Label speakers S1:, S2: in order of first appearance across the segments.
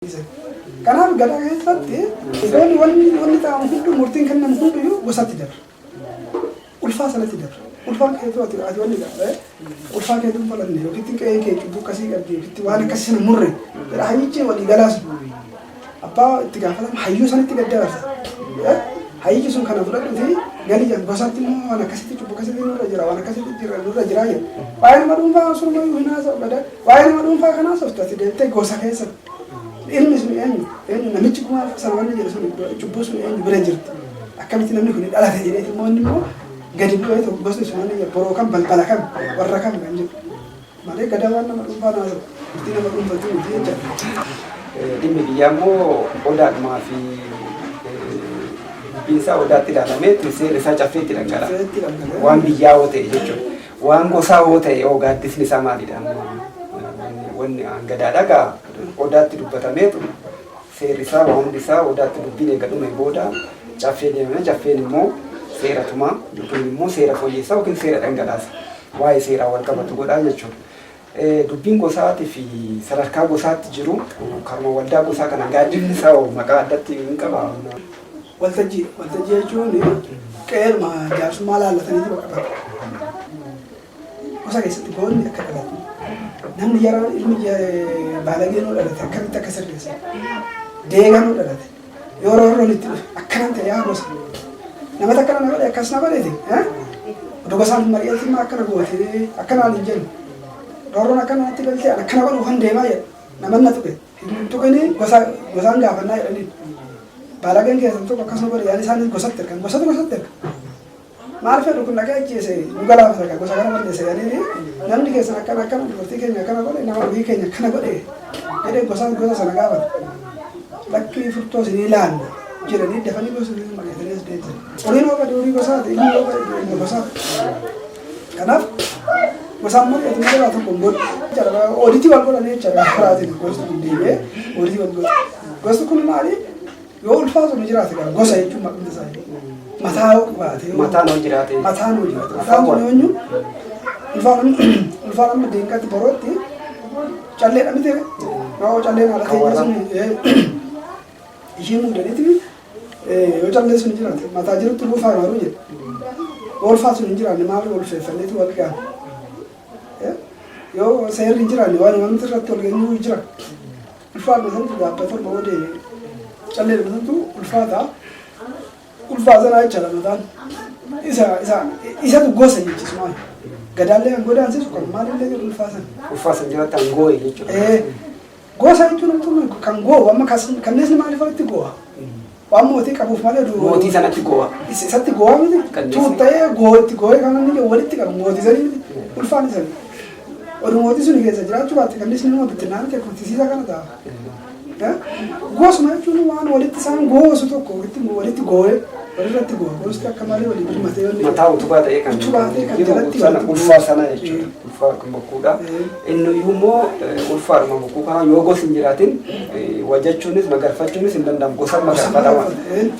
S1: Kanaaf Gadaa keessatti iddoon wanni ta'amu hunduu, murtiin kennamu hunduyyuu gosatti dabra. Ulfaa sanatti dabra. Ulfaan keetuu ati wanni dabra. Ulfaa keetuu hin fudhanne yookiin qe'ee kee cubbuu akkasii qabdi yookiin waan akkasii sana murre jedha hayyichi walii galaa sun. Abbaa itti gaafatama hayyuu sanitti gad dabarsa. Hayyichi sun kana fudhadhuti gali jedhan, gosatti immoo waan akkasitti cubbuu akkasitti nurra jira, waan akkasitti jira nurra jira jedha. Waa'ee nama dhuunfaa sunumayyuu hin haasa'u Gadaa. Waa'ee nama dhuunfaa kanaa haasoftu ati deemtee gosa keessatti. Ilmi sun eenyu? Eenyu namichi gumaa sana wanni jedhu sun cubbuu sun eenyu bira jirti? Akkamitti namni kun dhalate jedheeti immoo inni immoo gadi bu'ee tokko gosni sun wanni jedhu boroo kam, balbala kam, warra kam kan jedhu. Malee Gadaa waan nama dhuunfaa naasa'u murtii nama dhuunfatu miti jechaadha.
S2: Dhimmi biyyaa immoo odaadhumaa fi dubbiin isaa odaatti ilaalamee seerri isaa caffeetti dhangala'a.
S1: Caffeetti dhangala'a.
S2: Waan biyyaa hoo ta'e jechuudha. Waan gosaa hoo ta'e hoo gaaddisni isaa maalidha? Wanni gadaadha gaa odaatti dubbatameetu seerri isaa waan hundi isaa odaatti dubbiin eega dhume booda caffee deemame, caffeen immoo seera tumaa yookiin immoo seera fooyyessaa yookiin seera dhangalaasa waa'ee seeraa wal qabatu godhaa jechuudha. Dubbiin gosaatii fi sadarkaa gosaatti jiru karuma waldaa gosaa kana gaaddifni isaa hoo maqaa addatti hin qabaa?
S1: Waltajjii. Waltajjii jechuun qe'eedhuma jaarsummaa laallataniitu bakka bakka. Gosa keessatti goonni akka dhalatu. Namni yaraan ilmi baalageenuu dhalate akkamitti akka sirreessan. Deeganuu dhalate. Yoo roorroon itti dhufe akkanan ta'e yaa gosa. Nama akkana na godhe, akkas na godheeti. Oduu gosaan hin mari'atin maa akkana goote akkanaan hin jennu. Roorroon akkana natti galtee an akkana godhuuf han deemaa jedha. Naman na tuqe. Hin tuqini, gosa gosaan gaafannaa jedhaniin. Baalageen keessan tokko akkasuma godhe yaani isaanis gosatti ergan. Gosatu gosatti erga. Maal fedhu kun dhaqee ajjeese nu galaafata ka gosa kana balleessa jedhanii, namni keessan akkana akkana dubartii keenya akkana godhe, nama ofii keenya akkana godhe jedhee gosa gosa sana gaafata. Lakkii, furtoo isinii laanna jedhanii dafanii gosa isinii mari'atanii as deebisan. Horiin hoo bade horii gosaati, ilmi hoo bade ilma gosaati. Kanaaf gosaan mari'atu malee waa tokko hin godhu. Ooditii wal godhanii jechaadha, karaatiin gosti kun deebi'ee ooditii wal godhu. Gosti kun maali? Yoo ulfaatu ni jiraate gara gosa jechuun maqaan isaa mataa yoo qabaate.
S2: Mataan hoo jiraate.
S1: Mataan hoo jiraate. Mataan kun eenyu? Ulfaan amma deengatti borootti calleedha miti? Yoo calleen haala teenya sun ishee muudaniiti, yoo calleen sun jiraate mataa jirutti ulfaa maruu jedha. Yoo ulfaa sun hin jiraanne maal ulfeeffanneetu wal gaana? Yoo seerri hin jiraanne waan wanti irratti wal geenyuu jira. Ulfaa santu gaafa 7 yoo deeme callee santu ulfaata. Ulfaa sanaa jechaadha mataan. Isa isatu gosa jechisu maal. Gadaallee kan godaansisu kan maalillee jedhu ulfaa sana.
S2: Ulfaa san jalatti hangoo'e jechuudha.
S1: Gosa jechuun tun kan goo'u amma kanneesni maaliif walitti goo'a? Waan mootii qabuuf malee
S2: Mootii sanatti goo'a.
S1: Isatti goo'a miti.
S2: Kanneesni.
S1: Tuutta'ee goo itti goo'ee kan inni jedhu walitti qabu mootii sanii miti. Ulfaan isanii. Oduu mootii sun keessa jiraachuu baatte kanneesni nama bittinnaan ta'e kurtisiisaa kana ta'a. Gosuma jechuun waan walitti isaan goosu tokko walitti goo'ee walirratti goo'a. Gosti akka malee walii birmatee wanni
S2: Mataa utubaa ta'ee kan
S1: Utubaa ta'ee kan
S2: jiru
S1: jalatti
S2: sana
S1: walitti
S2: ulfaa sana jechuudha. Ulfaa kan bokkuudha. Inni iyyuu immoo ulfaadhuma bokkuu kana yoo gosi hin jiraatin wajachuunis magarfachuunis hin danda'amu. Gosa magarfatama.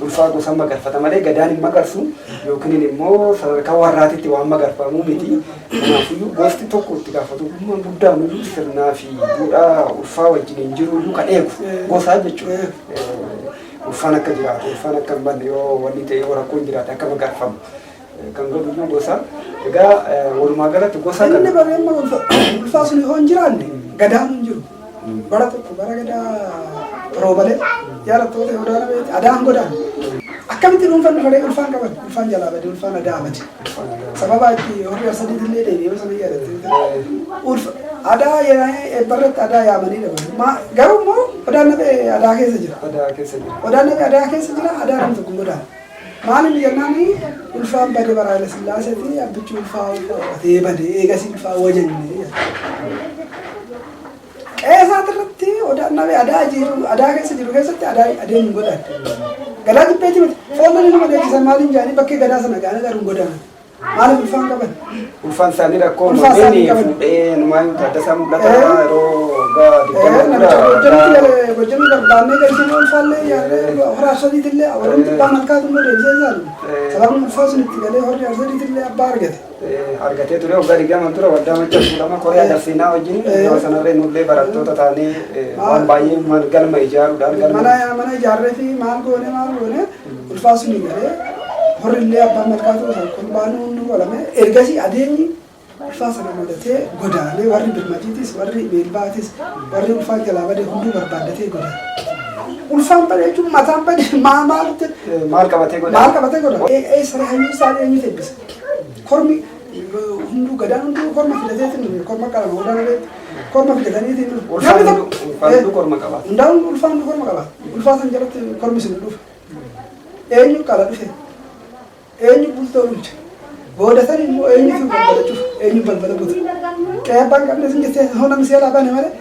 S2: Ulfaa gosa magarfata malee gadaan hin magarsu yookiin immoo sadarkaa warraatitti waan magarfamuu miti. Kanaafiyyuu gosti tokko itti gaafatamummaan guddaan iyyuu sirnaa fi duudhaa ulfaa wajjin hin jiru iyyuu kan eegu gosaa jechuudha. Ulfaan akka jiraatu, ulfaan akka hin banne, yoo wanni ta'e, yoo rakkoon jiraate akka magarfamu kan godhu iyyuu gosa. Egaa walumaa galatti gosa
S1: Inni
S2: kana
S1: bara amma ulfaa sun yoo hin jiraanne gadaan hin jiru. Bara tokko bara gadaa roobalee jaalattoota yoo daana beekte adaan godaan. Akkamitti dhuunfan dhufalee ulfaan qaban, ulfaan jalaa bade, ulfaan adaa bade. Sababa itti horii arsadiitti illee deebi'ee sana yaadatte. Ulfa adaa eebbarratti adaa yaamanii dhaban. Garuu immoo odaan nabee adaa keessa jira.
S2: Adaa keessa jira.
S1: Odaan nabee adaa keessa jira, adaa namni tokko hin godaan. Maal inni jennaan ulfaan bade, bara Haile Sillaaseeti abbichi ulfaa ulfaatee bade, eegasii ulfaa wajanne. Qe'ee irratti odaan nabee adaa jiru, adaa keessa jiru keessatti adaa adeemu godhan. Gadaa jibbeetti miti. Foon nama deechisan maaliin jaanii bakkee gadaa sana gaanii garuu hin godaanan. Maaliif? Ulfaan qaban?
S2: Ulfaan isaanii rakkoo
S1: Ulfaan isaanii
S2: uumameen
S1: qaban.
S2: Fuudhee Numaayyuu Taaddasaa mul'ata yeroo Waggaa 20
S1: Namicha
S2: dura
S1: Gojjamitti
S2: waggaa
S1: galee Gojjamii barbaannee galchine ulfaallee ijaarree hora Arsadiitillee warri abbaa malkaatu immoo deebisee isaan. Sababni ulfaa sun itti galee horri Arsadiitillee abbaa argate.
S2: Argatee ture waggaa 20 dura waldaa Macca Tuulama Koree Agarsiinaa wajjin yeroo sanarree nullee barattoota taanee waan baay'ee galma ijaaruudhaan galma.
S1: Mana ijaarree fi maal goone maal goone ulfaa sun galee horri illee abbaa malkaatu kolbaanuu nu qolame ergasii adeemni ulfaa sana mudatee godaanee warri Birmajiitis warri Meelbaatis warri ulfaa jalaa badee hunduu barbaaddatee godaane. Ulfaan badee jechuun mataan badee maa maalitti
S2: Maal qabatee godaane?
S1: Maal qabatee godaane? Eessa hayyuu isaa eenyutu eebbisa? Kormi hunduu gadaan hunduu korma fidateetiin korma qalama godaana beektu korma fidataniitiin
S2: Ulfaan hunduu korma qaba.
S1: Hundaa'uun ulfaan hunduu korma qaba. Ulfaa san jalatti kormi sun dhufe. Eenyu qala dhufe? Eenyu bultoo bulche? Booda san immoo eenyutu balbala cufa? Eenyu balbala buta? Qe'ee abbaan qabne sun jettee yoo namni seelaa bane malee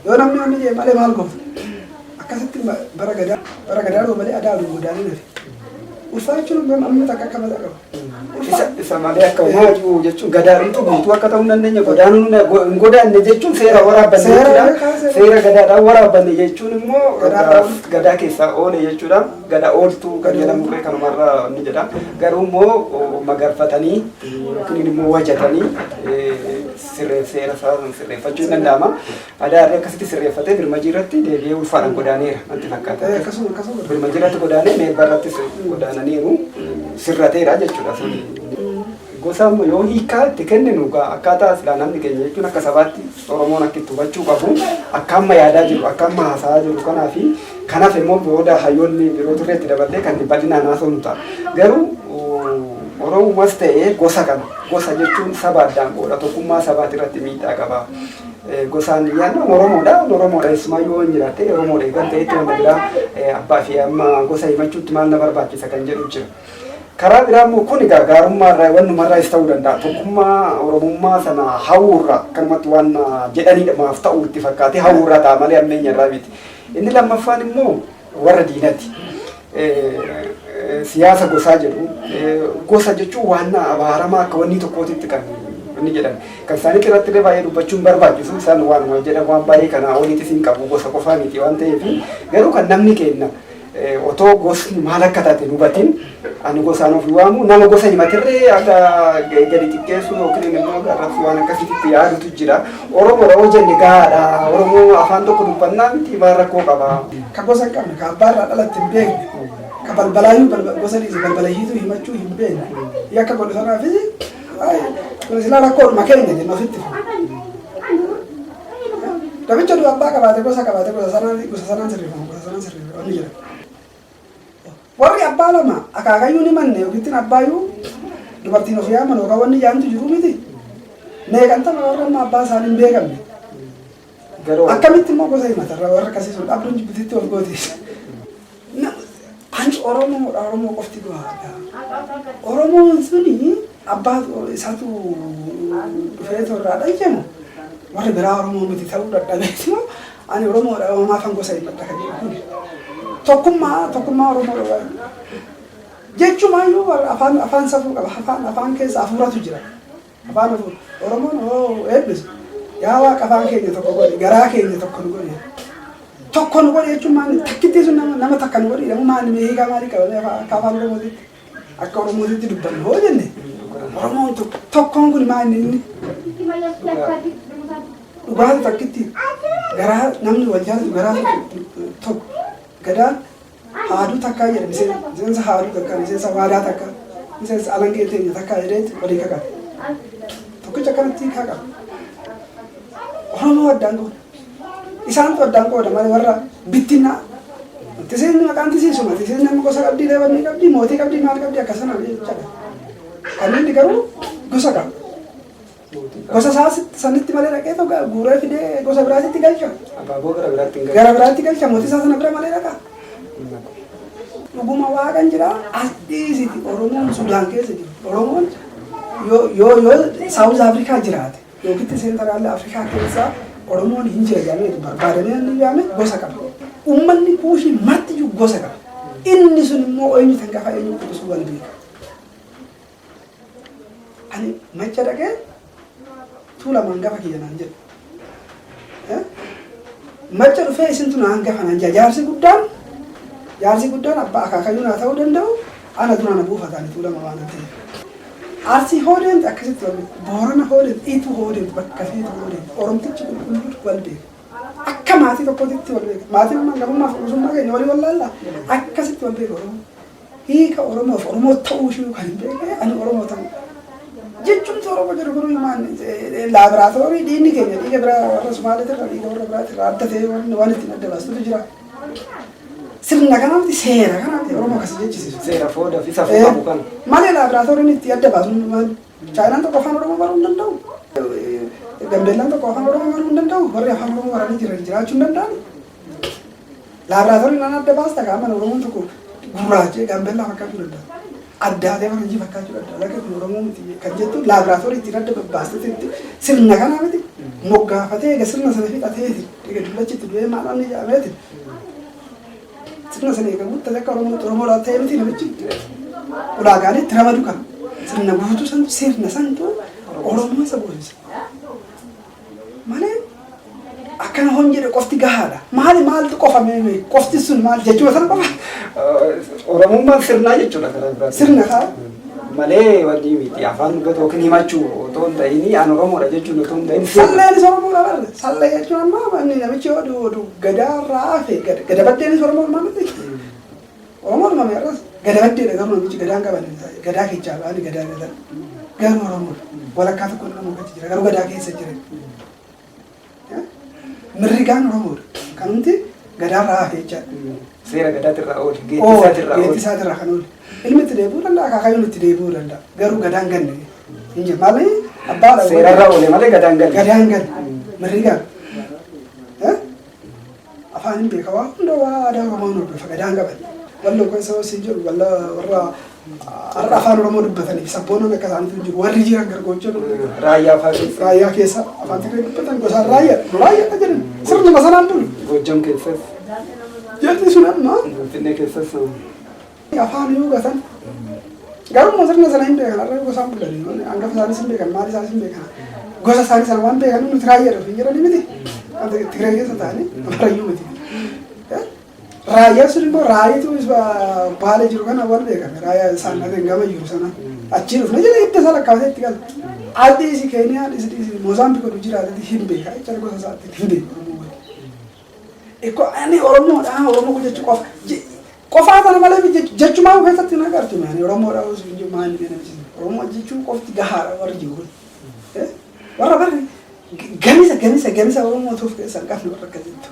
S1: yoo namni wanni jee malee maal goota? Akkasitti bara gadaa malee adaa oduu godaanee nafe. Ulfaa jechuun amma takka akka mataa qaba.
S2: Isa malee akka homaa jechuun gadaadhumtu guutuu akka ta'uu hin dandeenye godaanuun hin godaanne jechuun seera waraabbanne jechuudha. Seera gadaadhaan waraabbanne jechuun immoo gadaa keessaa oole jechuudha. Gada ooltuu kan jedhamurree kanumarraa ni jedha. Garuu immoo magarfatanii yookiin immoo wajatanii seera isaa sirreeffachuu hin danda'ama. Adaarri akkasitti sirreeffatee Birmajii irratti deebi'ee ulfaadhaan godaaneera natti fakkaata.
S1: Akkasuma.
S2: Birmajii irratti godaanee Meelbaa irrattis godaananiiru sirrateera jechuudha. Gosa yoo hiikaa itti kenninu akkaataa silaa namni keenya jechuun akka sabaatti Oromoon akka itti hubachuu qabu akka amma yaadaa jiru akka amma haasa'aa jiru kanaa fi kanaaf immoo booda hayyoonni biroo turre itti daballee kan bal'inaan haasofnu ta'a. Garuu Oromumas ta'ee gosa kana gosa jechuun saba addaan qooda tokkummaa sabaati irratti miidhaa qaba. Gosaan yaadnu Oromoodha Oromoodha eessumaa yoo hin jiraatte Oromoodha eegan ta'etti wanta biraa abbaa fi amma gosa himachuutti maal na barbaachisa kan jedhu jira. Karaa biraa immoo kun egaa gaarummaa irraa wannumarraas ta'uu danda'a. Tokkummaa Oromummaa sana hawwuurraa akkanumatti waan jedhanidha maaf ta'uu itti fakkaatee hawwuurraa ta'a malee ammeenya irraa miti. Inni lammaffaan immoo warra diinati. Siyaasa gosaa jedhu gosa jechuun waan abaaramaa akka wanni tokkootitti kan inni jedhan. Kan isaaniitti irratti illee baay'ee dubbachuun barbaachisu isaan waan jedhan waan baay'ee kanaa oliitis hin qabu gosa qofaa miti waan ta'eef garuu kan namni kenna otoo gosni maal akka taate hin hubatin ani gosaan of waamu nama gosa himatirree akka gadi xiqqeessu yookiin immoo arrabsu waan akkasitti yaadutu jira. Oromoodha yoo jenne gahaadha. Oromoo afaan tokko dubbannaa miti maal rakkoo qaba.
S1: Ka gosa hin qabne ka abbaa irraa dhalatte hin beekne ka balbalaayyuu gosa dhiise balbalayyiitu himachuu hin beekne yakka godhu sanaafis kun silaa rakkoodhuma keenya jenna ofitti. Namicha du'a abbaa qabaate gosa qabaate gosa sanaan sirreeffama gosa sanaan sirreeffama inni jedhama. Warri abbaa lama akaakayyuu ni manne yookiin abbaayyuu dubartiin of yaaman yookaan wanni jaantu jiru miti. Meeqantama warra amma abbaa isaanii hin beekamne. Akkamitti immoo gosa himata warra akkasii sun dhabduun jibbititti of gooti. Ani Oromoodha Oromoo qofti gahaadha. Oromoon suni abbaa isaatu dhufee irraa dhayyamu warri biraa Oromoo miti ta'uu dadhabeeti ani Oromoodha maafan gosa himadha kan jedhu kun tokkummaa Oromoo jechumayyuu afaan safuu qaba afaan keessa hafuuratu jira afaan hafuura Oromoon hoo eebbisu yaa Waaqa afaan keenya tokko godhi garaa keenya tokko nu godhi tokko nu godhi jechuun maali takkittii sun nama takka nu godhi jedhamu maali hiikaa maalii qabame akka afaan Oromootitti akka Oromootitti dubbannu hoo jenne Oromoon tokkoon kun maali inni dhugaatu takkitti garaa namni wal jaalatu garaa tokko gadaan haaduu takkaa jedhe miseensa haaduu takkaa miseensa waadaa takkaa miseensa alangee teenya takkaa jedheetti walii kakate tokkicha akkanatti hiikaa qaba. Oromoo addaan qooda. Isaantu addaan qooda malee warra bittinnaa. Tisiisni maqaan tisiisuma tisiisni nama gosa qabdii leebanni qabdii mootii qabdii maal qabdii akkasana jechaadha. Kan inni garuu gosa qaba. Gosa isaa sanitti malee dhaqee tokko guuree fidee gosa biraatitti galcha.
S2: Abaaboo gara biraatti hin
S1: galcha. Gara biraatti galcha mootii isaa sana bira malee dhaqa. Dhuguma waaqan jira as dhiisiti Oromoon Sudaan keessa jiru. Oromoon yoo Saawuz Afrikaa jiraate yookiin Seentaraal Afrikaa keessaa Oromoon hin jira jedhamee barbaadamee inni jedhame gosa qaba. Uummanni kuushii marti jiru gosa qaba. Inni sun immoo eenyu tangafa eenyu quxisuu wal beeka. Ani macha dhaqee Tuulamaan gafa kiyya naan jedhe. Macca dhufee isintu na hangafa naan jaa jaarsi guddaan abbaa akaakayyuu naa ta'uu danda'u, ana dura na buufataan Tuulama waan ta'eef. Arsii hoo deemte akkasitti wal beeku. Boorana hoo deemte, Ituu hoo deemte, bakka feetu hoo deemte. Oromtichi qulqulluun wal beeka. Akka maatii tokkootitti wal beeka. Maatiin hangafummaa fi qulqullummaa keenya walii wallaallaa. Akkasitti wal beeka Oromoo. Hiika Oromoof Oromoo ta'uu ishee kan hin beekne ani Oromoo ta'uu. Jechuun Oromoo jedhu kun maal laaboraatoorii dhiigni keenya dhiiga biraa warra Somaaliitirra, dhiiga warra biraatirra adda ta'e waan ittiin adda baastutu jira. Sirna kanaatti, seera kanaatti Oromoo akkas jechisiisu.
S2: Seera foodaa fi safuu qabu kana.
S1: Malee laaboraatooriin itti adda baasu maal? Chaayinaan tokko afaan Oromoo baruu hin danda'u. Gambeellaan tokko afaan Oromoo baruu hin danda'u. Warri afaan Oromoo baranii jiran jiraachuu hin danda'an. Laaboraatooriin an adda baasta qaama Oromoon tokko gurraachee Gaambeellaa fakkaachuu danda'a. Addaatee faranjii fakkaachuu danda'a. Lakka kun Oromoo miti kan jettu laaboraatoorii ittiin adda baastetti sirna kanaa miti moggaafatee eega sirna sana fixateeti, eega dullachitti du'ee maal inni jedhameeti, sirna sana eega guuttate akka Oromoo Oromoodhaa ta'e miti namichi ulaagaalee itti ramadu kana sirna guutuu santu, sirna santu Oromoo isa goosisa. Malee akkana hon jedhe qofti gahaadha. Maali, maaltu qofa mee qofti sun maal jechuma sana qofa?
S2: Oromummaan sirnaa jechuudha karaa biraatiin.
S1: Sirna kaa.
S2: Malee wanni miti afaan dubbatu yookiin himachuu otoo hin ta'in, an Oromoodha jechuun otoo hin ta'in sirna.
S1: Salleenis Oromoodha barre. Sallee jechuun amma inni namichi oduu oduu gadaarraa hafe gada baddeenis Oromoo miti. Oromoodhuma meerras gada baddeedha, garuu namichi gadaan qaban gadaa keessaa ba'anii gadaa gadan garuu Oromoodha. Walakkaa tokko Oromoo keessa jira, garuu gadaa keessa jira. Mirrigaan Oromoodha. Kanumti gadaarraa hafe jechaadha.
S2: Seera gadaatirraa oole. Geettii isaatirraa
S1: oole. Geettii isaatirraa kan oole. Ilmi itti deebi'uu danda'a, akaakayyuun itti deebi'uu danda'a. Garuu gadaan ganne hin jiru. Maali abbaadha.
S2: Seerarraa oole malee gadaan ganne.
S1: Gadaan ganne. Mirrigaan. Afaan hin beeka, waa hunda, waa aadaa Oromoo hin hordofa, gadaan qaban. Walloo keessa hoosii jiru warra har'a afaan Oromoo dubbataniif sabboonoon akka isaaniitu jiru, warri jiran gargoojjan.
S2: Raayyaa fa'aa keessa.
S1: Raayyaa keessa afaan Tigree dubbatan, gosaan raayyaa raayyaadha jedhan, sirnuma sanaan bulu.
S2: Gojjam keessas.
S1: Jechi sun amma
S2: Finfinnee keessas.
S1: Afaan yoo gatan garuu sirna sana hin beekan, har'a gosaan bulanii hangafa isaanis hin beekan, maal isaanis hin beekan, gosa isaanii sana waan beekan nuti raayyaadha hin jedhani miti, Tigree keessa ta'anii Amarayyuu miti. Raayyaan sun immoo raayyitu Baalee jiru kana wal beekame, raayyaa isaan gama jiru sana achii dhufne jedhe, hidda isaa lakkaa'atee itti gala. Addi isi Keeniyaa dhisi dhisi Moozaambiik oduu jiraateti hin beeka jecha, gosa isaatti hin beeku Oromoo wali. Ikko ani Oromoodha, Oromoo jechuu qofa qofaa sana malee jechumaa keessatti hin agartu. Ani Oromoodha osoo hin jiru maal namichi Oromoo jechuun qofti gahaadha warri jiru kun. Warra barri gamisa gamisa gamisa Oromoo tuuf keessa hin qabne warra akkasittu.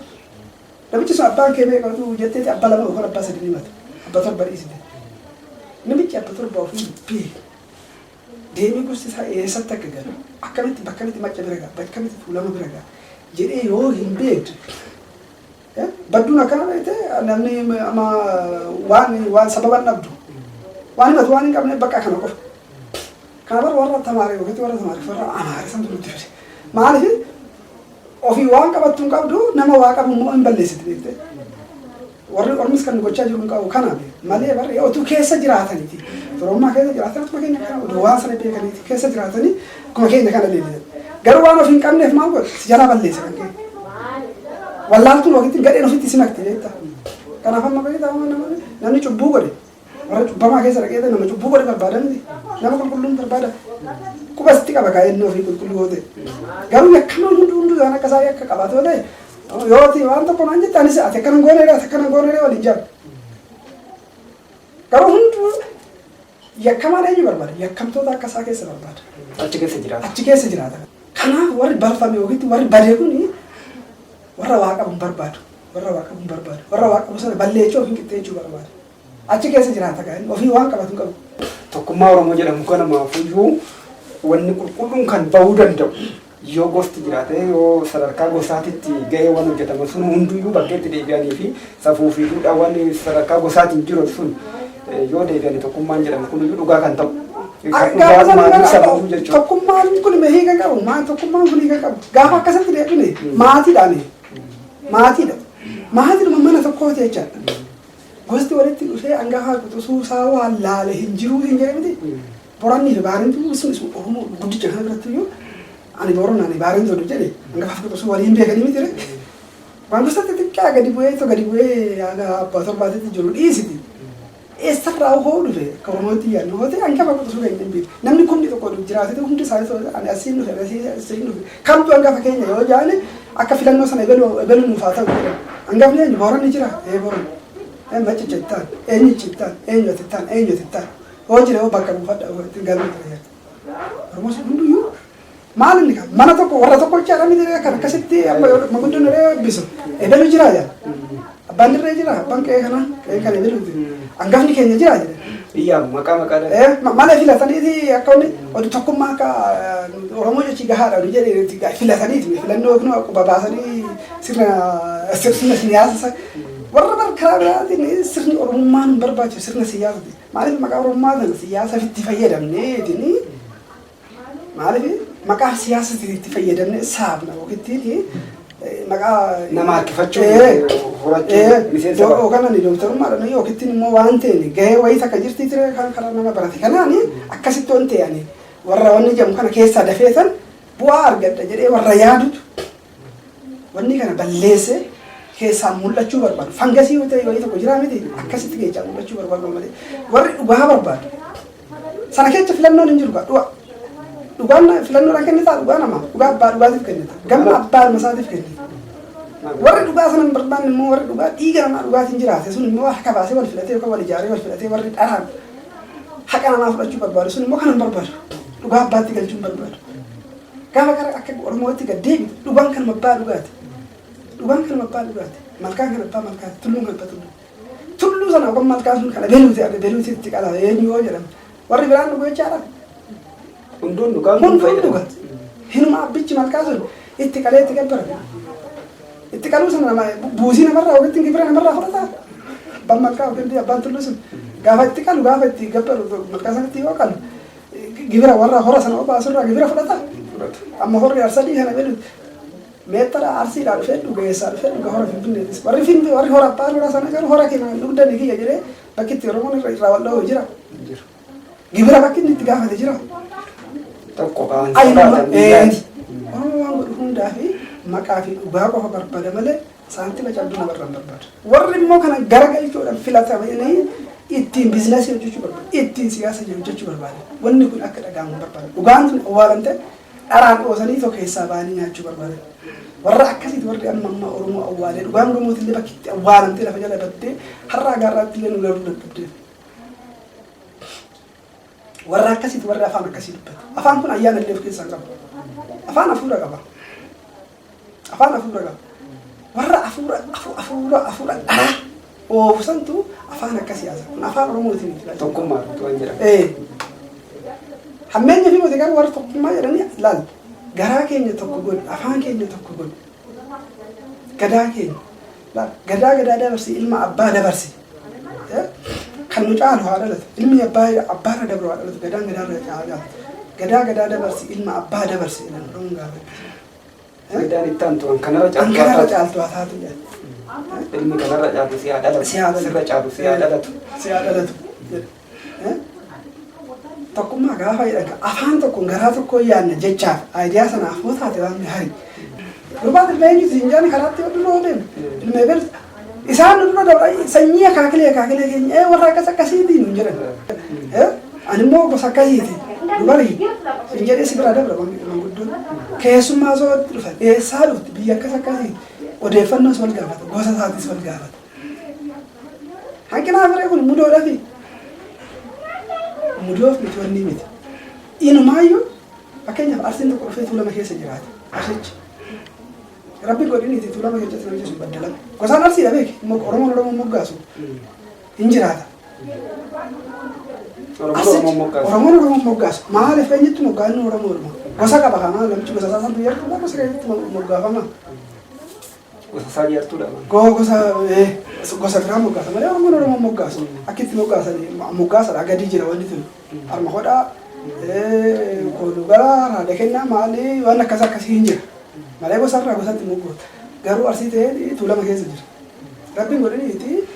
S1: Namichi sun abbaan kee meeqa utuu jetteeti abbaa lama yookaan abbaa sadi ni himata. Abbaa torba dhiisite. Namichi abbaa torba ofii beeku. Deemee gosti isaa eessatti akka galu, akkamitti bakkamitti Macca bira ga'a, bakkamitti Tuulama bira ga'a jedhee yoo hin beekne, badduun akkana beekte, namni amma waan sababa hin dhabdu. Waan himatu waan hin qabne bakka kana qofa. Kana bara warra tamaare yookiin warra tamaare, warra Amaare santu nutti fide. Maaliif ofii waan qabattu hin qabdu, nama waa qabu immoo hin balleessiti beekte. Warri ormis kan nu gochaa jiru hin qabu kana malee barri otuu keessa jiraataniiti. Oromummaa keessa jiraatan akkuma keenya kana oduu waan sana beekaniiti keessa jiraatanii akkuma keenya kana leellisan. Garuu waan ofii hin qabneef maal godhe, si jalaa balleessa kan kee. Wallaaltuun ofitti gadheen ofitti si makte beektaa. Kanaaf amma beektaa, namni cubbuu godhe warra cubbamaa keessa dhaqee nama cubbuu godhe barbaada miti. Nama qulqulluun barbaada. Quba sitti qaba kaa'ee inni ofii qulqulluu yoo ta'e. Garuu yakkamaan hunduu hunduu isaan akka isaa yakka qabaatu yoo ta'e, yoo ati waan tokko naan jette, anis ati akkana goone, ati akkana goone waliin jaalu. Garuu hunduu yakkamaan eenyu barbaada? Yakkamtoota akka isaa keessa barbaada.
S2: Achi keessa jiraata.
S1: Achi keessa jiraata. Kanaaf warri balfame yookiin warri badee kuni warra waa qabu hin barbaadu. Warra waa qabu hin barbaadu. Warra waa qabu sana balleechuu yookiin qixxeechuu barbaada. Achi keessa jiraata kan ofii waan qabatu hin qabu.
S2: Tokkummaa Oromoo jedhamu kana maafuyyuu wanni qulqulluun kan bahuu danda'u yoo gosti jiraate, yoo sadarkaa gosaatitti gahee waan hojjetaman sun hunduyyuu bakkeetti deebi'anii fi safuu fi duudhaawwan sadarkaa gosaatiin jiru sun yoo deebi'anii tokkummaan jedhamu kun dhugaa kan ta'u. Kan
S1: Gaafa
S2: dhugaa
S1: sana
S2: maatii sababuu jechuudha.
S1: Tokkummaan kun hiika qabu. Maal tokkummaan kun hiika qabu? Gaafa akkasitti deebine maatiidhaan maatiidha. Maatiidhuma mana tokkooti jechaadha. Gosti walitti dhufee hangafa quxisuu isaa waan laale hin jiruu hin jedhe miti. Borannii fi Baarentuu sun isuma Oromoo guddicha kana biratti iyyuu ani Boranaa ani Baarentuu jedhe hangafa quxisuu waliin beekanii miti ree. Waan gosa xixiqqaa gadi bu'ee itoo gadi bu'ee haga abbaa torbaatitti jiru dhiisiti. Eessarraa hoo dhufe akka Oromootti yaadnu hoo ta'e hangafa quxisuu keenya hin beeknu. Namni kumni tokko jiraatee hundi isaanii ani asiin dhufe ani asiin dhufe kamtu hangafa keenya yoo jaane akka filannoo sana ebelu ebelu nuuf haa ta'u jedhan. Hangafni eenyu? Booranni jira? Ee, Booranni. Maccicha ittaan, eenyichi ittaan, eenyu ati ittaan, eenyu ati ittaan. Hoo jira hoo bakka buufadha hoo ittiin galma ture jedha. Oromoos hunduyyuu maal inni kan mana tokko warra tokko jechaadha miti kan akkasitti amma yoo manguddoon irree eebbisu ebelu jira jedha. Abbaan dirree jira, abbaan qe'ee kana qe'ee kan ebeluuti. Hangafni keenya jira jedha.
S2: Iyyaa, maqaa maqaadhaan.
S1: Malee filataniiti akka inni oduu tokkummaa akka Oromoo jechi gahaadha oduu jedhee filataniiti filannoo yookiin quba baasanii sirna sirna siyaasa warra bar karaa biraatiin sirni Oromummaan hin barbaachisu sirna siyaasati. Maaliif maqaa Oromummaa sana siyaasa itti fayyadamneetiin, maaliif maqaa siyaasa itti fayyadamne saafna yookiin maqaa
S2: nama harkifachuu, horachuu, miseensa ba'a.
S1: Yookaan ani dooktarummaadhaan yookiin immoo waan ta'een gahee wayii takka jirti ture kan karaa nama barate kanaani akkasitti waan ta'e ani warra wanni jedhamu kana keessaa dafeetan bu'aa argadha jedhee warra yaadutu wanni kana balleesse keessaa mul'achuu barbaadu. Fangasii yoo ta'e wayii tokko jiraa miti, akkasitti keessaa mul'achuu barbaadu malee warri dhugaa barbaadu. Sana keessa filannoon hin jiru dhugaa. Dhugaan filannoodhaan kennitaa, dhugaa namaa, dhugaa abbaa dhugaatiif kennita. Gama abbaa ilma isaatiif kennita. Warri dhugaa sana hin barbaanne immoo, warri dhugaa dhiiga namaa dhugaatiin jiraate sun immoo harka baasee wal filatee yookaan wal ijaaree wal filatee, warri dharaan haqa namaa fudhachuu barbaadu sun immoo kana hin barbaadu. Dhugaa abbaatti galchuu hin barbaadu. Gaafa gara akka Oromootti gad deebitu dhugaan kanuma abbaa dhugaati. Dhugaan kanuma abbaa dhugaati. Malkaan kan abbaa malkaati. Tulluun kan abbaa tulluu. Tulluu sana yookaan malkaan sun kana beluuti beluuti itti qala eenyu yoo jedhamu warri biraan dhugu jechaadha.
S2: Hunduun dhugaa.
S1: Hunduun dhuga. Hinuma abbichi malkaa sun itti qalee itti gabbara. Itti qaluu sana nama buusii namarraa yookiin gibira namarraa fudhata. Abbaan malkaa yookiin abbaan tulluu sun gaafa itti qalu, gaafa itti gabbaru, malkaa sanatti yoo qalu gibira warra hora sana obaasurraa gibira fudhata. Amma horri Arsadii kana beluuti. Meexxara Arsiidhaa dhufee dhuga, eessaa dhufee dhuga, hora Finfinneetis. Warri Finfinnee, warri hora abbaan hora sana garuu hora keenya dhugdanii kiyya jedhee bakki itti Oromoon irraa wal dha'u jira. Gibira bakki inni itti gaafate jira.
S2: Tokko kaan
S1: Ayinuma
S2: sabaatan biyyaati.
S1: Oromoo waan godhu hundaa fi maqaa fi dhugaa qofa barbaada malee saantima cabduu namarraa hin barbaadu. Warri immoo kana garagalchuudhaan filatamanii ittiin biizinasii hojjechuu barbaadu, ittiin siyaasa hojjechuu barbaadu. Wanni kun akka dhaga'amu hin barbaadu. Dhugaan sun awwaalamte dharaan dhoosanii tokko keessaa ba'anii nyaachuu barbaadan. Warra akkasiiti warri amma amma Oromoo awwaalee dhugaan Oromootillee bakki itti awwaalamtee lafa jala baddee har'aa gaarraatti illee nu galuu dadhabdeef. Warra akkasiiti warri afaan akkasii dubbatu. Afaan kun ayyaana illee of keessaa hin qabu. Afaan hafuura qaba. Afaan hafuura qaba. Warra hafuura hafuura hafuura dharaa oofu santu afaan akkasii haasa. Kun afaan Oromootiin miti.
S2: Tokkummaa waan jedhamu.
S1: Hammeenya fi miti garuu warra tokkummaa jedhanii laal, garaa keenya tokko godhi, afaan keenya tokko godhi, gadaa keenya laal, gadaa gadaa dabarsi, ilma abbaa dabarsi, kan nu caalu haa dhalatu, ilmi abbaa abbaarra dabru haa dhalatu, gadaan gadaarra caalaa, gadaa gadaa dabarsi, ilma abbaa dabarsi jedhan Oromoon gaafa.
S2: Gadaan itti aantu kan kanarra
S1: Kan
S2: caaltu haa
S1: kanarra
S2: taatu.
S1: Caaltu haa taatu jedhan.
S2: Ilmi kanarra caalu si haa dhalatu.
S1: Si haa dhalatu.
S2: Sirra caalu si haa dhalatu.
S1: Si haa dhalatu jedha. Tokkummaa gaafa jedhan afaan tokkoon garaa tokkoon yaadna jechaaf idea sanaaf yoo taate waan gaarii. Gurbaan ilma eenyuti hin jaani karaatti yoo dura deemu. Ilma ebel isaan nu dura dabra, sanyii akaakilee akaakilee keenya warra akkas akkasiitiin hin jedhan. Ani immoo gosa akkasiiti. Dubarii hin jedhee si bira dabra manguddoon. Keessummaa osoo itti dhufan eessaa dhufti, biyya akkas akkasiiti. Odeeffannoos wal gaafata, gosa isaatis wal gaafata. Hanqina afiree kun mudoodha fi mudoof miti wanni miti. Inumaayyuu fakkeenyaaf Arsiin tokko dhufee Tuulama keessa jiraate. Arsichi. Rabbi godhiniiti Tuulama keessatti namichi sun baddalame. Gosaan Arsiidha beeki. Oromoon Oromoon moggaasu hin jiraata.
S2: Oromoon Oromoon moggaasu.
S1: Oromoon Oromoon moggaasu. Maaliif eenyutti moggaannu Oromoo Oromoo? Gosa qaba kanaa namichi gosa isaa santu yartuudha, gosa keenyatti moggaafama.
S2: Gosa isaa yartuudha.
S1: Gosa gosa biraa moggaasa malee Oromoon Oromoon moggaasu. Akka itti moggaasan moggaasadha gadi jira wanti tun. Harma hodhaa, kooluu gara haadha kennaa maali waan akkas akkasii hin jira. Malee gosarraa gosatti moggoota. Garuu Arsii ta'ee Tuulama keessa jira. Rabbiin godhiniiti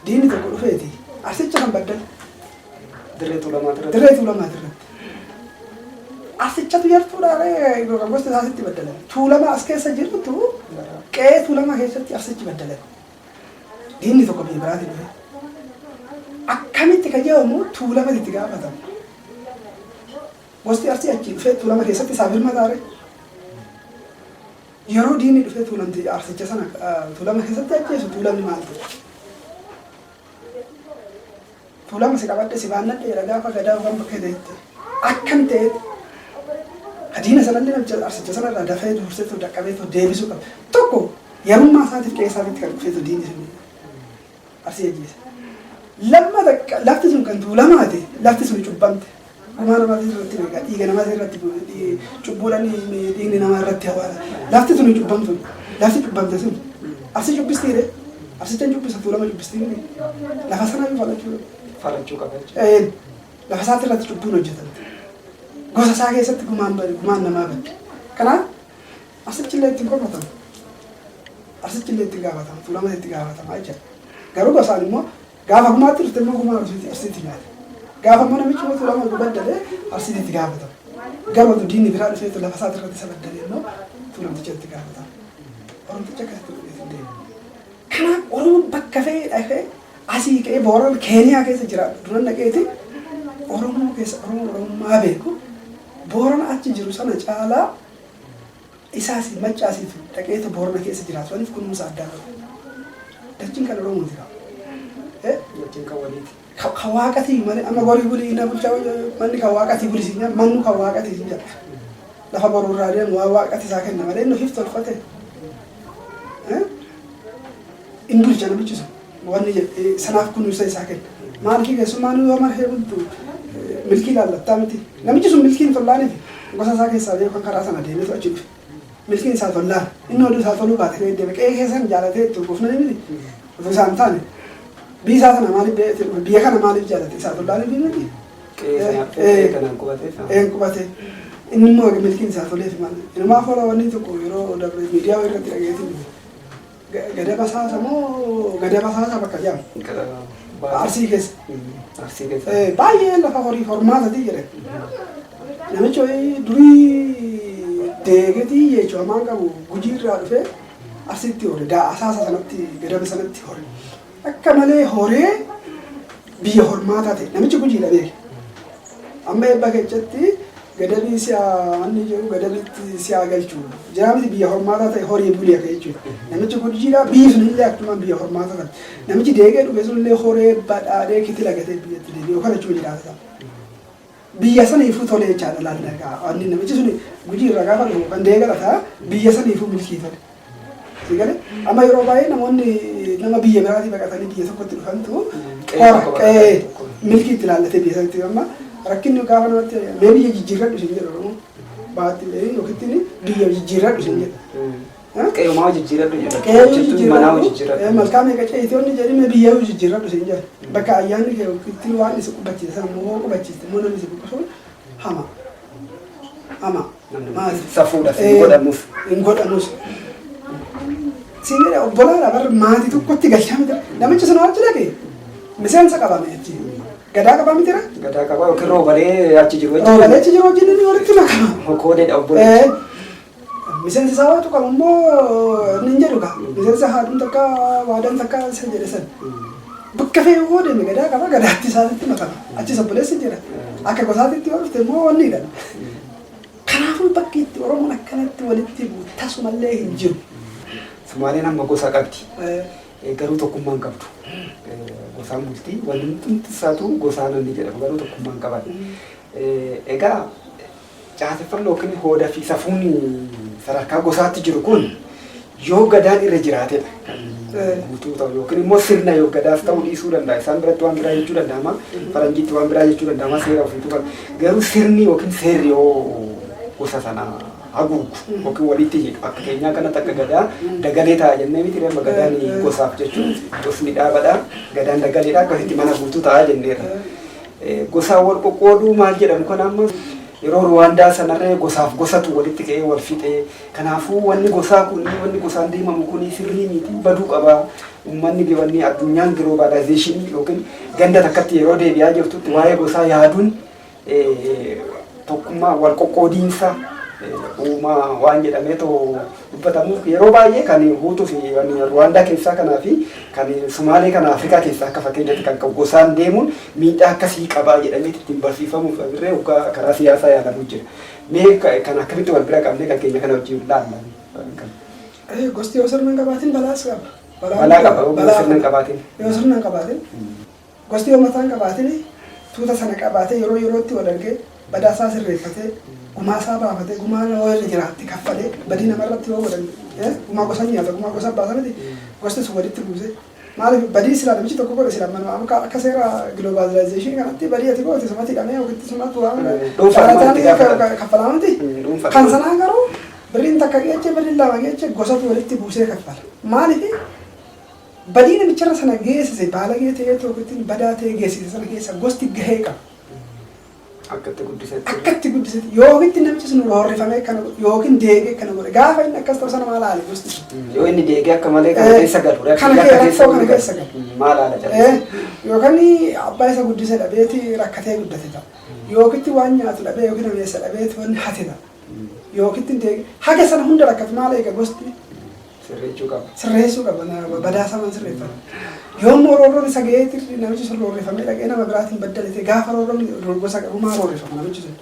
S1: diinni tokko dhufeeti Arsicha kan baddale.
S2: Dirree Tuulamaa irratti.
S1: Dirree Tuulamaa irratti. Arsichatu yartuudha kan gosti isaa sitti baddalame. Tuulama as keessa jirtu Qe'ee Tuulamaa keessatti Arsichi baddalame. Diinni tokko biyya biraatii dhufe. Akkamitti kan jedhamu Tuulamatti itti gaafatama. Gosti Arsii achii dhufee Tuulama keessatti isaaf hirmataare. Yeroo diinni dhufee Tuulamti Arsicha sana Tuulama keessatti ajjeesu, Tuulamni maal ta'e? Tuulama si qabadhe si baannadhe jedha gaafa Gadaa yookaan bakka ta'etti. Akkam ta'etti diina sanallee namicha Arsicha sanarraa dafee dursee dhaqqabeetu deebisuu qaba. Tokko yarummaa isaatiif qe'ee isaatiitti kan dhufeetu diinni sun Arsii ajjeese. Lammata, lafti sun kan Tuulamaati, lafti sun cubbamte. Gumaa namaatii irratti beeka, dhiiga namaatii irratti, cubbuudhaan dhiigni namaa irratti hawaala. Lafti sun cubbamtu, lafti cubbamte sun Arsii cubbistiire, Arsicha cubbisa, Tuulama cubbistii miti. Lafa sana iyyuu falachuu
S2: Falachuu qaba jechuudha.
S1: Lafa isaatti irratti cubbuun hojjetamte. Gosa isaa keessatti gumaan bade, gumaan namaa badde. Kanaaf Arsichi illee ittiin komatamu. Arsichi illee itti gaafatama, Tuulama itti gaafatama jechuudha. Garuu gosaan immoo gaafa gumaatti dhufte immoo gumaa Arsiitti nyaate. Gaafa immoo namichi immoo Tuulama baddale, Arsiitti itti gaafatama. Garuu otoo diinni biraa dhufee lafa isaati irratti isa baddale immoo Tuulamticha itti gaafatama. Oromticha akkasitti godhee deema. Kanaaf Oromoon bakka fe'ee dhaqee asii ka'ee Boorana Keeniyaa keessa jira duran dhaqeeti, Oromoo keessa Oromoo Oromummaa beeku Boorana achi jiru sana caalaa isaas Maccaasiitu dhaqeetu Boorana keessa jiraatu saniif kunuunsa addaa qabu. Dachiin kan Oromooti qaba.
S2: Dachiin kan waliiti.
S1: Kan Waaqatii malee amma gorii bulii na bulchaa, manni kan Waaqatii bulii siin jedha, mannu kan Waaqatii siin jedha. Lafa boruu irraa deemu waan Waaqati isaa kenna malee inni ofiif tolfate. In bulcha namichi sun wanni jedhe sanaaf kunuunsa isaa kenna. Maaliif keessummaan yoo marhee bultu milkii laallattaa miti. Namichi sun milkiin tollaaniif gosa isaa keessaa beeku kan karaa sana deemetu achi dhufe. Milkiin isaa tollaan inni oduu isaa toluu baate ka'ee deeme, qe'ee keessan jaalatee itti urgoofna miti. Otoo isaan hin taane biyya isaa sana maaliif biyya kana maaliif jaalate? Isaa tollaaniif miti.
S2: Qe'ee kanaan qubateef.
S1: Een qubate. Inni immoo milkiin isaa toleef malee. Inumaa fola wanni tokko yeroo dabre miidiyaa irratti dhageetiin Gada Basaasa moo Gada Basaasa bakka jedhamu. Arsii keessa.
S2: Arsii keessa.
S1: Baay'ee lafa horii hormaatati jedhan. Namichi wayii durii deegetii jechuun hamaan qabu Gujii irraa dhufee Arsiitti hore. Asaasa sanatti, gadaba sanatti hore. Akka malee horee biyya hormaataa ta'e. Namichi Gujiidha beeke. Amma eebba keessatti gadabii si'a wanni jedhu gadabitti si'a galchu. Jira miti, biyya hormaataa ta'e, horii bulii akka jechuudha. Namichi Gujiidha, biyyi sun illee akkuma biyya hormaataa ta'e. Namichi deegee dhufe sun illee horee badhaadhee kitila gatee biyyatti deebi'e yookaan achuma jiraata. Biyya saniifuu tole jechaadha laalla. Wanni namichi sun Gujii irraa gaafa dhufu kan deegala ta'a, biyya saniifuu milkii tole. Sigale amma yeroo baay'ee namoonni nama biyya biraatii baqatanii biyya tokkotti dhufantu hora qe'ee milkii itti ilaallatee biyya sanatti. Amma rakkinni gaafa namatti mee biyya jijjiirradhu isin jedhu, Oromoo baatti yookiin biyya jijjiirradhu isin jedhu.
S2: Qe'umaa jijjiiradhu jedha.
S1: Qe'ee
S2: Manaa
S1: jijjiirradhu
S2: jijjiiradhu.
S1: Malkaa meeqa ce'itoonni jedhime, biyya jijjiirradhu isin jedhu. Bakka ayyaanni kee yookiin waan isa qubachiise sana immoo qubachiiste immoo namni si buqqisuun hama. Hama. Maali?
S2: Safuudha hin godhamuuf.
S1: Hin godhamus. Siin jedhe, obbolaadha bar, maatii tokkotti galchaa miti. Namichi sun achi dhaqe miseensa qabame achi. Gadaa qabaa mitira?
S2: Gadaa qabaa yookiin roobalee achi jiru.
S1: Roobalee achi jiru wajjin inni walitti makama.
S2: Koodeedha obboleechi.
S1: Miseensi isaa waa tuqamu immoo inni hin jedhu kaa. Miseensa haadhuun takka waadaan takka isa jedhe san. Bakka fe'ee yoo deeme gadaa qaba, gadaatti isaatitti makama. Achis obboleessi jira. Akka gosaatitti yoo dhufte immoo wanni jedhama. Kanaafuu bakki itti Oromoon akkanatti walitti bu'u tasumallee hin jiru.
S2: Sumaaleen amma gosa qabdi. Garuu tokkummaa hin qabdu. Gosaan bulti. Wanni hundumti isaatu gosaan inni jedhamu, garuu tokkummaa hin qaban. Egaa caaseffamni yookiin hooda fi safuun sadarkaa gosaatti jiru kun yoo Gadaan irra jiraatedha kan guutuu ta'u, yookiin immoo sirna yoo Gadaas ta'uu dhiisuu danda'a. Isaan biratti waan biraa jechuu danda'ama. Faranjiitti waan biraa jechuu danda'ama. Seera ofiitu qaba. Garuu sirni yookiin seerri yoo gosa sana haguugu yookiin walitti hidhu, akka keenyaa kanatti akka Gadaa dagalee ta'a jennee miti amma Gadaan gosaaf jechuun gosni dhaabadha. Gadaan dagaleedha, akkasitti mana guutuu ta'a jenneerra. Gosaan wal qoqqooduu maal jedhamu kana amma yeroo Ruwaandaa sanarree gosaaf gosatu walitti ka'ee wal fixee, kanaafuu wanni gosaa kuni, wanni gosaan deemamu kuni sirrii miti, baduu qaba. Uummanni wanni addunyaan globalization yookiin ganda takkatti yeroo deebi'aa jirtutti waa'ee gosaa yaaduun tokkummaa wal qoqqoodiinsa Uumaa waan jedhameetu dubbatamuuf yeroo baay'ee kan Huutuu fi Ruwaandaa keessaa kanaa fi kan Sumaalee kana Afrikaa keessaa akka fakkeenyaatti kan qabu gosaan deemuun miidhaa akkasii qabaa jedhamee ittiin barsiifamuuf irree waggaa karaa siyaasaa yaalamu jira. Mee kan akkamitti wal bira qabnee kan keenya kana wajjin laalla?
S1: Gosti yoo sirna hin qabaatin balaas qaba.
S2: Balaa qaba yoo sirna hin qabaatin.
S1: Yoo sirna hin qabaatin, gosti yoo mataa hin qabaatin, tuuta sana qabaatee yeroo yerootti wal argee badaasaa sirreeffatee, gumaasaa baafatee, gumaa yoo irra jiraatti kaffalee, badii namarratti yoo godhan, gumaa gosa nyaata, gumaa gosa baasa miti, gosti sun walitti buusee maaliif badii silaa namichi tokko godhe silaa manuma akka akka seera globalization kanatti badii ati goote sumatti hidhamee yookiin sumatti waan kaffalaa miti. Kan sanaa garuu birriin takka geeche, birriin lama geeche, gosatu walitti buusee kaffala. Maaliif? Badii namicharra sana geessise, baalagee ta'ee yookiin badaa ta'ee geessise sana keessa gosti gahee qaba.
S2: Akka itti guddisetti.
S1: Akka itti guddisetti yookiin namichi sun roorrifamee kana yookiin deegee kana godhe, gaafa inni akkas ta'u sana maal haale gosti sun?
S2: Yoo inni deegee akka malee kana keessa galu,
S1: rakkoo kana keessa galu.
S2: Maal haala
S1: callisee? Yookaan abbaa isa guddise dhabeeti rakkatee guddate ta'a. Yookiin waan nyaatu dhabee yookiin nameessa dhabeeti wanni hate ta'a. Yookiin deegee haga sana hunda rakkatu maal eega gosti?
S2: Sirreessuu qaba.
S1: Sirreessuu qaba, badaa saman sirreeffata. Yoo immoo roorroon isa ga'eeti namichi sun roorrifamee dhaqee nama biraatiin baddalate, gaafa roorroon gosa qabu maa roorrifama namichi sun?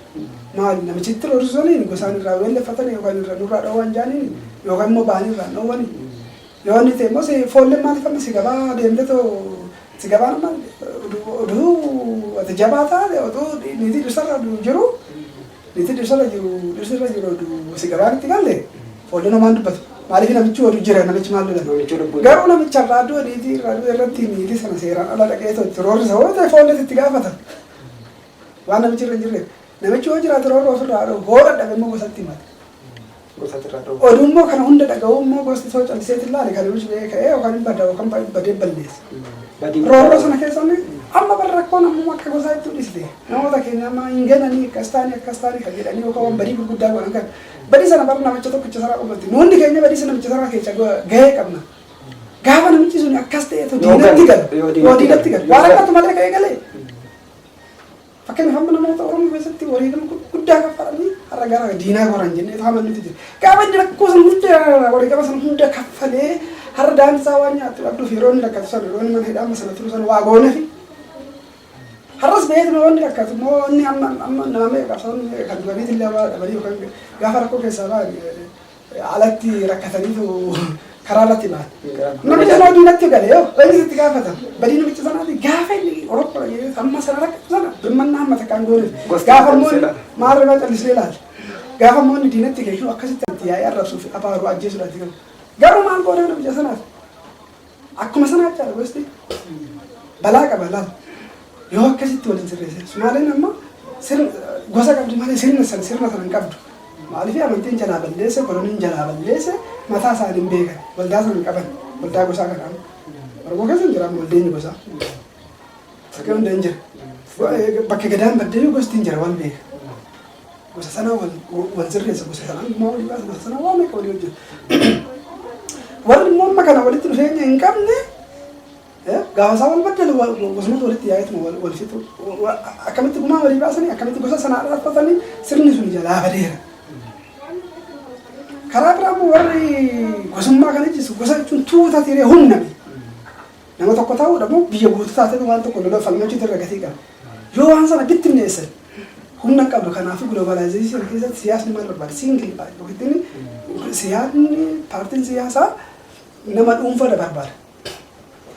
S1: Maali namichitti roorrisanii gosaan irraa weelleffatan yookaan irraa nurraa dhoowwan jaaniin yookaan immoo ba'anii irraa dhoowwani. Yoo inni ta'e immoo foolleen maaliif amma si gabaa deemte too si gabaan amma oduu ati jabaa taate, oduu niitii dhirsarra jiru, niitii dhirsarra jiru, dhirsarra jiru, oduu si gabaan itti galle foolleen homaan dubbatu. Maaliif? Namichi oduu jira, namichi maal lola? Garuu namicha irraa du'e, niitii irraa du'e irratti niitii sana seeraan ala dhaqee itti roorrisa yoo ta'e foolleen itti gaafata. Waan namichi irra hin jirreef. Namichi yoo jiraate roorroo ofirraa dha'u, hoo dadhabe immoo gosatti himata.
S2: Gosatti irraa dha'u.
S1: Oduu immoo kana hunda dhaga'uu immoo gosti soo calliseetti ilaale kan namichi ba'ee ka'ee yookaan hin bada yookaan badee balleessa. Roorroo sana keessa amma bara rakkoon ammoo akka gosaa itti dhiste namoota keenya amma hin gananii akkas ta'anii akkas ta'anii kan jedhanii yookaan waan badii gurguddaa godhan kan badii sana bara namicha tokkicha sanaa qofatti nuunni keenya badii sana namicha sanaa keessa gahee qabna. Gaafa namichi sun akkas ta'etu diinatti galu, yoo diinatti galu waan akkatu malee ka'ee galee. Fakkeenyaaf amma namoota Oromoo keessatti wareegama guddaa kaffalanii har'a gara diinaa goran jennee hamannutu jira. Gaafa inni rakkoo sana hunda, wareegama sana hunda kaffalee har'a daansaa waan nyaattu dhabduuf yeroo inni rakkatu sana, yeroo inni mana hidhaa amma sana turu sana waa goonefi. Har'as beeknu yoo inni rakkatu immoo inni amma amma nama meeqa qabsaa'onni meeqa kan duraniitti illee waa dhabanii yookaan gaafa rakkoo keessaa ba'an alatti rakkataniitu karaa irratti ba'an. Namichi sana diinatti gale yoo eenyu sitti gaafata? Badii namicha sanaati gaafa inni Oromoo amma sana rakkatu sana birmannaa amma takkaan gooneef. Gaafa immoo maal irraa callisnee ilaala. Gaafa immoo inni diinatti keeyyuu akkasitti itti yaa'ee arrabsuuf abaaru ajjeesuudhaatti galu. Garuu maal goonee namicha sanaaf? Akkuma sanaa jechaadha, gosti balaa qaba laala. Yoo akkasitti waliin sirreesse, Sumaaleen amma sirna gosa qabdi malee sirna sana hin qabdu. Maaliif? Amantiin jalaa balleesse, koloniin jalaa balleesse, mataa isaanii hin beekan. Waldaa sana hin qaban. Waldaa gosaa kana amma. Oromoo keessa hin jira amma waldeenyi gosaa. Bakka hunda hin jira. Bakka gadaan baddee gosti hin jira, wal beeka. Gosa sana wal sirreessa, gosa sana gumaa walii baasa, gosa sana waa meeqa walii hojjeta. Warri immoo amma kana walitti dhufeenya hin qabne gaafa isaa wal baddalu gosumatu walitti yaa'eetuma wal fixu. Akkamitti gumaa walii baasanii, akkamitti gosa sana dhaabbatanii, sirni sun jalaa badeera. Karaa biraa immoo warri gosummaa kana jechuun, gosa jechuun tuuta tiree humna nama tokko ta'uudha moo biyya guutuu taatee waan tokko lola falmachuutu irra gatii qaba. Yoo waan sana bittinneessan humna hin qabdu. Kanaafuu globalization keessatti siyaasni maal barbaada? Single party yookiin siyaasni, paartiin siyaasaa nama dhuunfaa barbaada.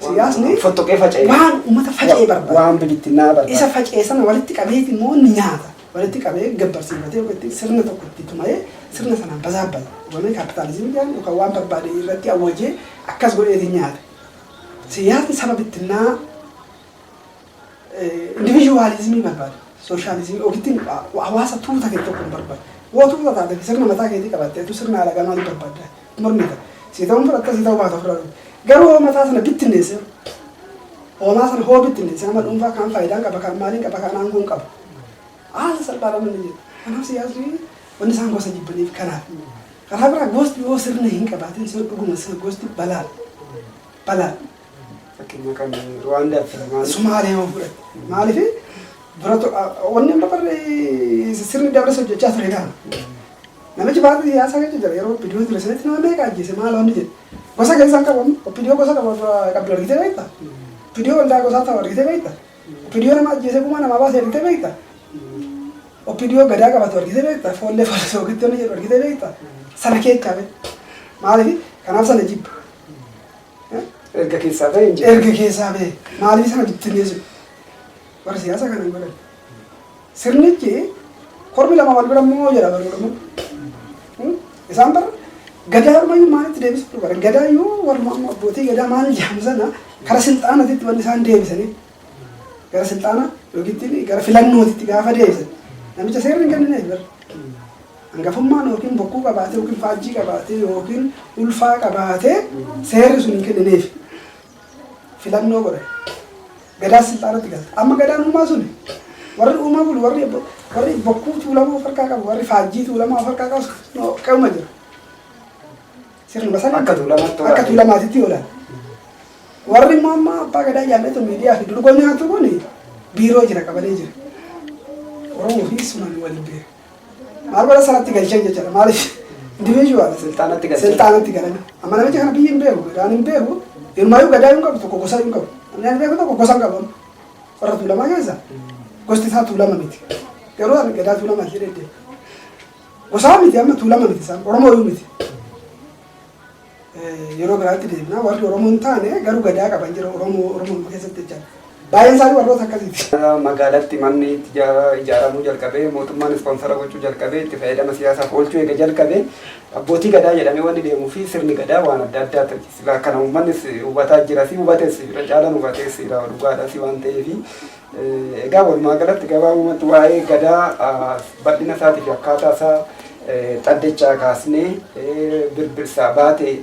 S1: Siyaasni
S2: Fottoqee faca'ee.
S1: waan uummata faca'ee barbaada.
S2: Waan bittinnaa barbaada.
S1: Isa faca'e sana walitti qabeeti immoo ni nyaata. Walitti qabee gabbarsiifatee yookiin sirna tokko itti tuma'ee sirna sanaan bazaabbata. Wanni kaapitaalizimii jedhan yookaan waan barbaade irratti awwajee akkas godheeti nyaata. Siyaasni saba bittinnaa individualism barbaada. Sooshaalizimii yookiin hawaasa tuuta ta'e tokko hin barbaadu. Yoo tuuta taate sirna mataa keetii qabattee sirna alagaa maaliif barbaadda? Mormita. Si ta'uun fudhatta, si ta'uu baata ofirraa. Garuu mataa sana bittinneesse, hoomaa sana hoo bittinneesse, nama dhuunfaa kaan faayidaan qaba, kaan maaliin qaba, kaan aangoon qaba. Haala salphaadhaan namni jedhu. Kanaaf siyaasni wanni isaan gosa jibbaniif kanaaf. Karaa biraa gosti yoo sirna hin qabaatin dhuguma gosti balaadha. Balaadha.
S2: Fakkeenya kan Ruwaandaa fi maali?
S1: Sumaalee yoo fudhatte. Maaliif dura wanni amma barree sirni dabres hojjechaa ture kana. Namichi paartii siyaasaa keessa jira, yeroo OPDO ture sanatti nama meeqa ajjeese, maal wanni jedhe. Gosa keessaan qabamu, OPDO gosa qabdu argitee beektaa? OPDO waldaa gosaa ta'u argitee beektaa? OPDO nama ajjeese gumaa namaa baase argitee beektaa? OPDO gadaa qabatu argitee beektaa? Foollee foollee sookitti wanni jedhu argitee beektaa? Sana keessaa beekta. Maaliif kanaaf sana jibba.
S2: Erga keessaa ba'e hin jiru.
S1: Erga keessaa ba'e maaliif sana bittinneessu? Warra siyaasa kana hin godhan. Sirnichi kormi lama wal bira immoo jedha bara Oromoo. Isaan bara gadaa ormayyuu maalitti deebisuu barbaada? Gadaa iyyuu warra amma abbootii gadaa maal jedhamu sana kara silxaanatitti wanni isaan deebisanii, gara silxaana yookiin gara filannootitti gaafa deebisan, namicha seerri hin kennineef bara. Hangafummaan yookiin bokkuu qabaatee yookiin faajjii qabaatee yookiin ulfaa qabaatee seerri sun hin kennineef, filannoo godhan. Gadaa silxaanatti galta. Amma gadaan uumaa sun warri uumaa bulu, warri bokkuu Tuulamaa of harkaa qabu, warri faajjii Tuulamaa of harkaa qabu qe'uma jira. Sirnuma sana
S2: Akka Tuulamaatti
S1: akka Tuulamaatitti oolan. Warri immoo amma abbaa gadaa jaallatu miidiyaa fi durgoo nyaatu kun biiroo jira, qabalee jira. Oromoo fi sunan waliin beeka. Maal godha, sanatti galchan jechuudha. Maaliif individual
S2: Silxaanatti galchan.
S1: Silxaanatti galan. Amma namicha kana biyyi hin beeku, gadaan hin beeku. Ilmaayyuu gadaa hin qabu, tokko gosa hin qabu. Namni ani beeku tokko gosa hin qabu. Warra Tuulamaa keessa gosti isaa Tuulama miti. Garuu ani gadaa Tuulamaa jedhee deema. Gosaa miti, amma Tuulama miti isaan, Oromoo iyyuu miti. Yeroo biraatti deemna, warri Oromoo hin taane garuu gadaa qaban jira Oromoo keessatti jechaadha. Baay'een isaanii warroota akkasiiti.
S2: Magaalatti manni itti ijaaramuu jalqabee, mootummaan sponsor gochuu jalqabee, itti fayyadama siyaasaaf oolchuu eega jalqabee, abbootii gadaa jedhamee wanni deemuu fi sirni gadaa waan adda addaa ta'e. Silaa kana uummannis hubataa jira, si hubates, irra caalaan hubates dhugaadhas waan ta'eef. Egaa walumaa galatti gabaabumatti waa'ee gadaa bal'ina isaatii fi akkaataa isaa xaddachaa kaasnee, birbirsaa, baatee,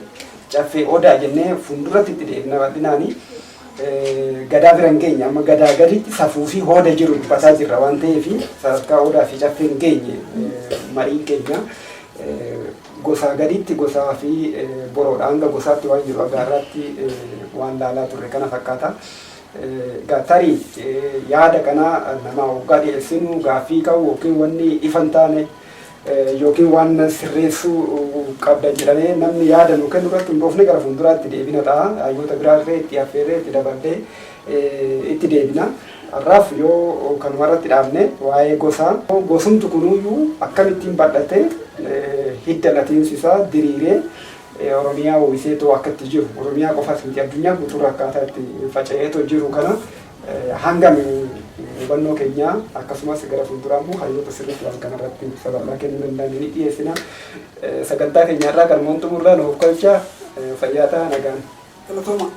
S2: caffee, odaa jennee fuulduratti itti deemna bal'inaanii. Gadaa bira hin geenye, amma gadaa gaditti safuu fi hooda jiru dubbataa jirra waan ta'eef, sadarkaa odaa fi caffee hin geenye mariin keenya. Gosaa gaditti gosaa fi boroodha hanga gosaatti waan jiru agaarraatti waan laalaa turre kana fakkaata. Egaa tarii yaada kana nama waggaa dhiyeessinu gaaffii qabu yookiin wanni ifa hin taane yookiin waan sirreessuu qabda jedhamee namni yaada nu kennu irratti hundoofne gara fuulduraatti deebina ta'a. Hayyoota biraarree itti affeerree, itti daballee itti deebina. Har'aaf yoo kanuma irratti dhaabne, waa'ee gosaa, gosumtu kunuyyuu akkamittiin bal'ate, hidda latiinsi isaa diriiree Oromiyaa uwwiseetoo akka itti jiru, Oromiyaa qofas miti, addunyaa guutuurra akkaataa itti faca'eetoo jiru kana hangam hubannoo keenyaa, akkasumas gara fuulduraa immoo hayyoota sirriitti waan kanarratti ibsa bal'aa kennuu danda'an ni dhiyeessina. Sagantaa keenya irraa kanumaan xumurraa, nuuf galcha, fayyaa ta'a, nagaan.
S1: Galatooma.